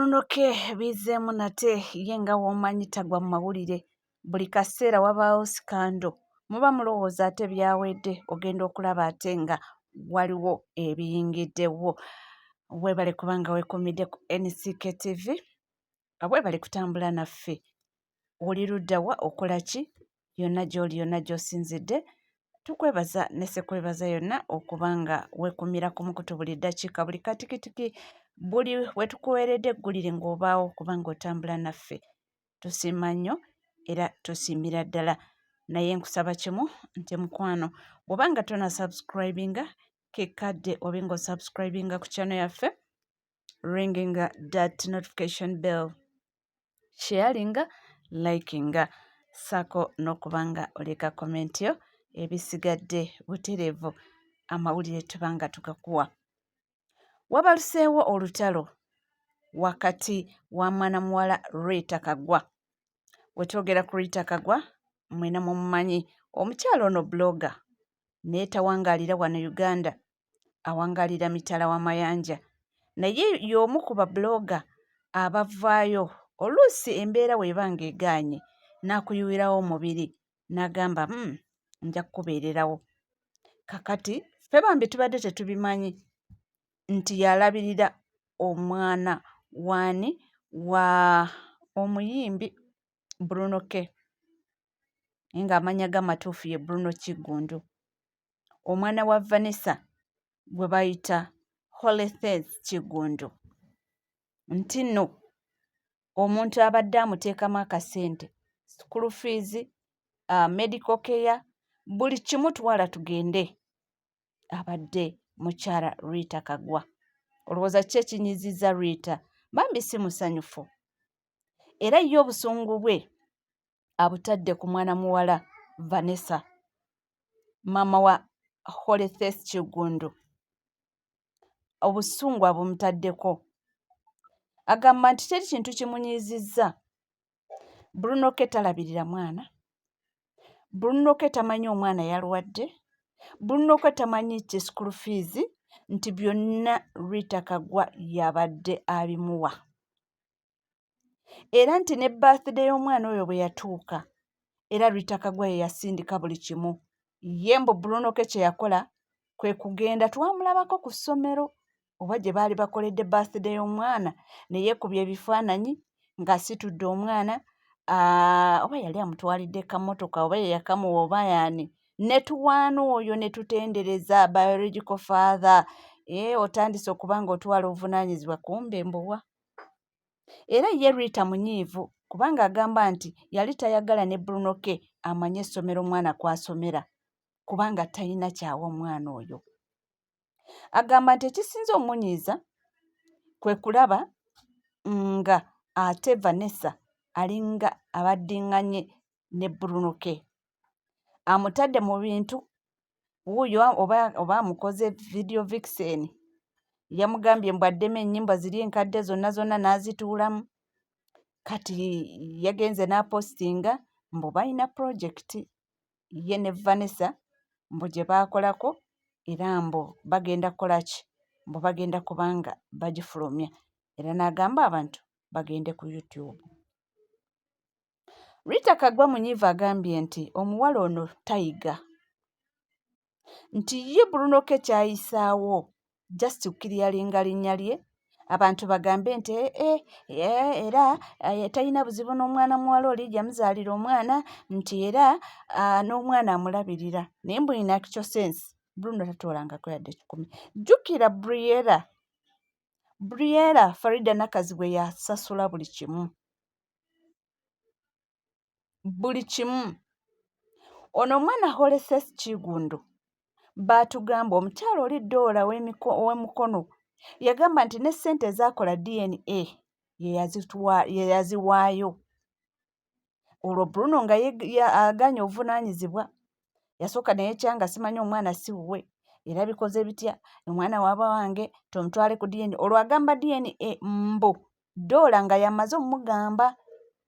Bruno K bizzeemu nate ye nga w'omanyi tagwa mu mawulire buli kaseera wabaawo sikando muba mulowooza ate byawedde ogenda okulaba ate nga waliwo ebiyingiddewo. Weebale kubanga weekuumidde ku NCK TV, weebale kutambula naffe. Oli ludda wa, okola ki, yonna gy'oli yonna gy'osinzidde tukwebaza ne ssekwebaza yonna okuba nga weekumira ku mukutu buli ddakiika buli katikitiki buli we tukuweeredde eggulire ng'obaawo okuba ng'otambula naffe. Tusiima nnyo era tusiimira ddala naye nkusaba kimu nti mukwano bw'oba nga tona subscribinga ke kadde obe ng'osubscribinga ku channel yaffe ringinga that notification bell sharinga likinga ssaako n'okuba nga oleka comment yo ebisigadde butereevu amawulire tuba nga tugakuwa. Wabaluseewo olutalo wakati wa mwana muwala Rita Kagwa. Wetwogera ku Rita Kagwa mwena mumumanyi omukyala ono blogger naye tawangaalira wano Uganda awangaalira mitala wa mayanja naye y'omu ku bablogger abavaayo oluusi embeera bw'eba ng'egaanye n'akuyiwirawo omubiri n'agamba nja kukubeererawo. Kakati ffe bambi tubadde tetubimanyi nti y'alabirira omwana w'ani wa omuyimbi Bruno K naye ng'amannya ge amatuufu ye Bruno Kiggundu. Omwana wa Vanessa gwe bayita Holethes Kiggundu nti nno omuntu abadde amuteekamu akasente school fees, medical care buli kimu twala tugende abadde mukyala Rita Kagwa. Olowooza ki ekinyizizza Rita? Bambi si musanyufu era ye obusungu bwe abutadde ku mwana muwala Vanessa maama wa Holethes Kiggundu. Obusungu abumutaddeko. Agamba nti teri kintu kimunyiizizza. Bruno K talabirira mwana. Bruno K tamanyi omwana yalwadde. Bruno K tamanyi ki school fees nti byonna Rita Kagwa y'abadde abimuwa. Era nti ne birthday y'omwana oyo bwe yatuuka era Rita Kagwa ye yasindika buli kimu. Ye mbu Bruno K kye yakola kwe kugenda twamulabako ku ssomero oba gye baali bakoledde birthday y'omwana ne yeekubya ebifaananyi ng'asitudde omwana oba yali amutwalidde kamotoka oba ye yakamuwa oba y'ani ne tuwaana oyo ne tutendereza biological father ee otandise okuba ng'otwala obuvunaanyizibwa kumbe mbuwa. Era ye Rita munyiivu kubanga agamba nti yali tayagala ne Bruno K amanye essomero omwana kw'asomera kubanga talina ky'awa mwana oyo. Agamba nti ekisinze omunyiiza kwe kulaba nga ate Vanessa alinga abaddinganye ne Bruno K. Amutadde mu bintu wuuyo oba, oba amukoze video vixen yamugambye mbu addemu ennyimba ziri enkadde zonna zonna n'azituulamu kati yagenze n'apositinga mbu balina pulojekiti ye ne Vanessa mbu gye baakolako era mbu bagenda kukola ki mbu bagenda kubanga bagifulumya era n'agamba abantu bagende ku YouTube. Rita Kagwa munyiivu agambye nti omuwala ono tayiga nti ye Bruno K ky'ayisaawo just kukiriyalinga linnya lye abantu bagambe nti eh, eh, eh, era talina buzibu n'omwana muwala oli yamuzaalira omwana nti era ah, n'omwana amulabirira naye mbu in actual sense Bruno tatoolangako yadde kikumi. Jjukira Briella Briella Farida Nakazibwe yasasula buli kimu. Buli kimu. Ono omwana Holeses Kiggundu baatugamba omukyala oli Doola ow'e Mukono yagamba nti ne ssente ezaakola DNA ye yaziwaayo. Olwo Bruno nga agaanye obuvunaanyizibwa yasooka ne yeekyanga simanyi omwana si wuwe era bikoze bitya omwana waaba wange tumutwale ku DNA olwo agamba DNA mbu Doola nga y'amaze ommugamba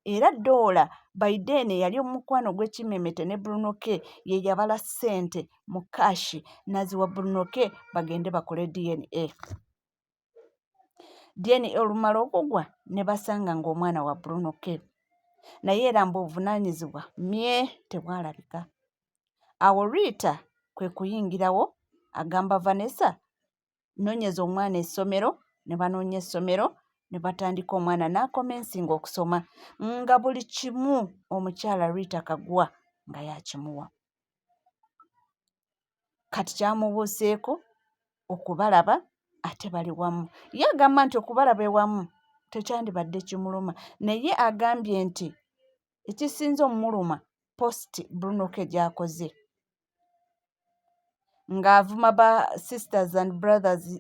era Doola by then eyali omukwano gw'ekimmemmette ne Bruno K ye yabala ssente mu cash n'aziwa Bruno K bagende bakole DNA. DNA olumala okugwa ne basanga ng'omwana wa Bruno K. Naye era mbu obuvunaanyizibwa mye tebwalabika. Awo Rita kwe kuyingirawo agamba Vanessa noonyeza omwana essomero ne banoonya essomero ne batandika omwana n'akomensinga okusoma nga buli kimu omukyala Rita Kagwa nga yakimuwa. Kati kyamubuuseeko okubalaba ate bali wamu. Ye agamba nti okubalaba ewamu tekyandibadde kimuluma naye agambye nti ekisinze omuluma post Bruno K gy'akoze ng'avuma ba sisters and brothers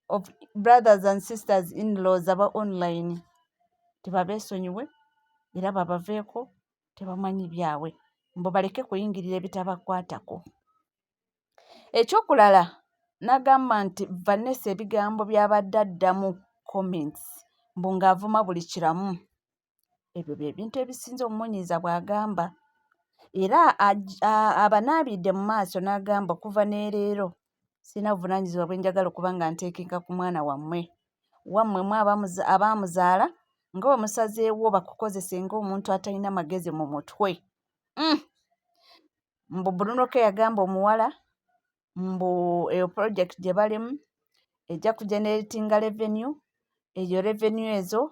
of brothers and sisters in-laws aba online tebabeesonyiwe era babaveeko tebamanyi byabwe mbu baleke kuyingirira ebitabakwatako. Ekyokulala n'agamba nti Vanessa ebigambo by'abadde addamu comments mbu ng'avuma buli kiramu ebyo bye bintu ebisinze omumunyiiza bw'agamba era abanaabidde mu maaso n'agamba okuva ne leero sirina buvunaanyizibwa bwe njagala okuba nga nteekenga ku mwana wammwe wammwe mwe abaamuzaala nga bwe musazeewo bakukozese ng'omuntu atalina magezi mu mutwe. Mbu Bruno K yagamba omuwala mbu eyo project gye balimu ejja kugeneratinga revenue, eyo revenue ezo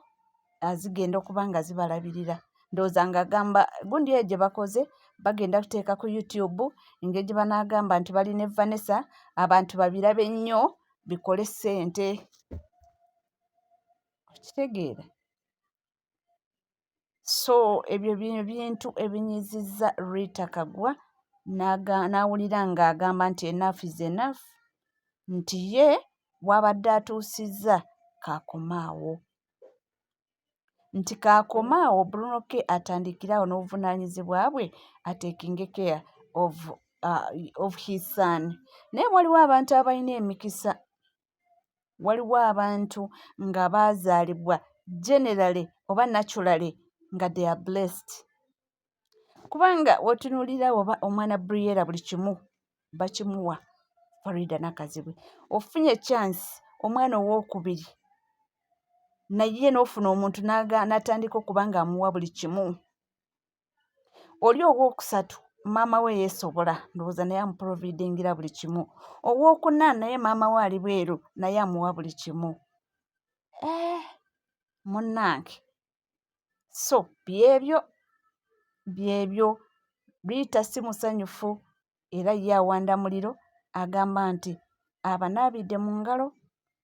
zigenda okuba nga zibalabirira. Ndowooza ng'agamba gundi eyo gye bakoze bagenda kuteeka ku YouTube engeri gye banaagamba nti bali ne Vanessa abantu babirabe nnyo bikole ssente. Okitegeera? So ebyo bye bintu ebinyiizizza Rita Kagwa n'awulira ng'agamba nti enough is enough nti ye w'abadde atuusizza k'akome awo. Nti k'akome awo Bruno K atandikire awo n'obuvunaanyizibwa bwe atekinge care of his son. Naye waliwo abantu abalina emikisa, waliwo abantu nga baazaalibwa generally oba naturally nga they are blessed. Kubanga w'otunuulira oba omwana Briella buli kimu bakimuwa Farida Nakazibwe. Ofunye chance omwana owookubiri naye n'ofuna omuntu n'atandika okuba ng'amuwa buli kimu. Oli owookusatu maama we yeesobola ndowooza naye amuprovidingira buli kimu. Owookuna naye maama we ali bweru naye amuwa buli kimu. Eh, munnange so byebyo byebyo Rita si musanyufu era ye awanda muliro agamba nti abanaabidde mu ngalo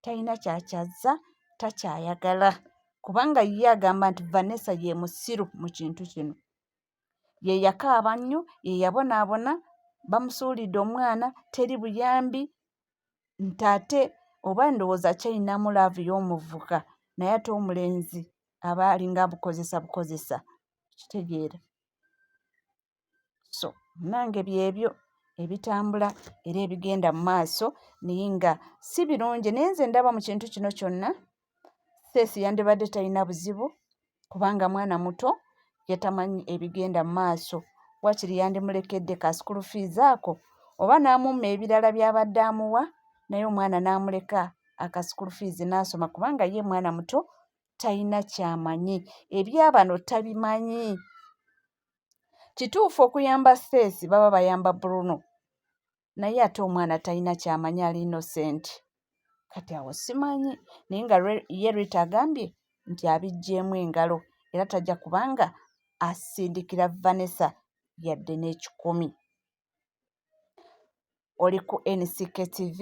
talina kyakyazza takyayagala kubanga ye agamba nti Vanessa ye musiru mu kintu kino. Ye yakaaba nnyo, ye yabonaabona, bamusuulidde omwana, teri buyambi nti ate oba ndowooza akyalinamu love y'omuvubuka naye ate omulenzi aba alinga abukozesa bukozesa okitegeera. So nange byebyo ebitambula era ebigenda mu maaso naye nga si birungi naye nze ndaba mu kintu kino kyonna Stacy yandibadde talina buzibu kubanga mwana muto yatamanyi ebigenda mu maaso waakiri yandimulekedde ka school fees ako oba n'amumma ebirala by'abadde amuwa naye omwana n'amuleka aka school fees n'asoma kubanga ye mwana muto talina ky'amanyi ebya bano tabimanyi. Kituufu okuyamba Stacy baba bayamba Bruno naye ate omwana talina ky'amanyi ali innocent. Kati awo simanyi naye nga ye Rita agambye nti abiggyeemu engalo era tajja kubanga asindikira Vanessa yadde n'ekikumi. Oli ku NCK TV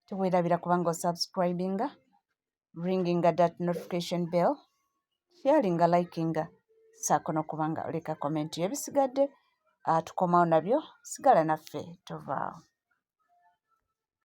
teweerabira kubanga osubscribinga, ringinga that notification bell, sharinga, likinga ssaako n'okuba nga oleka comment yo ebisigadde tukomawo nabyo sigala naffe tovaawo.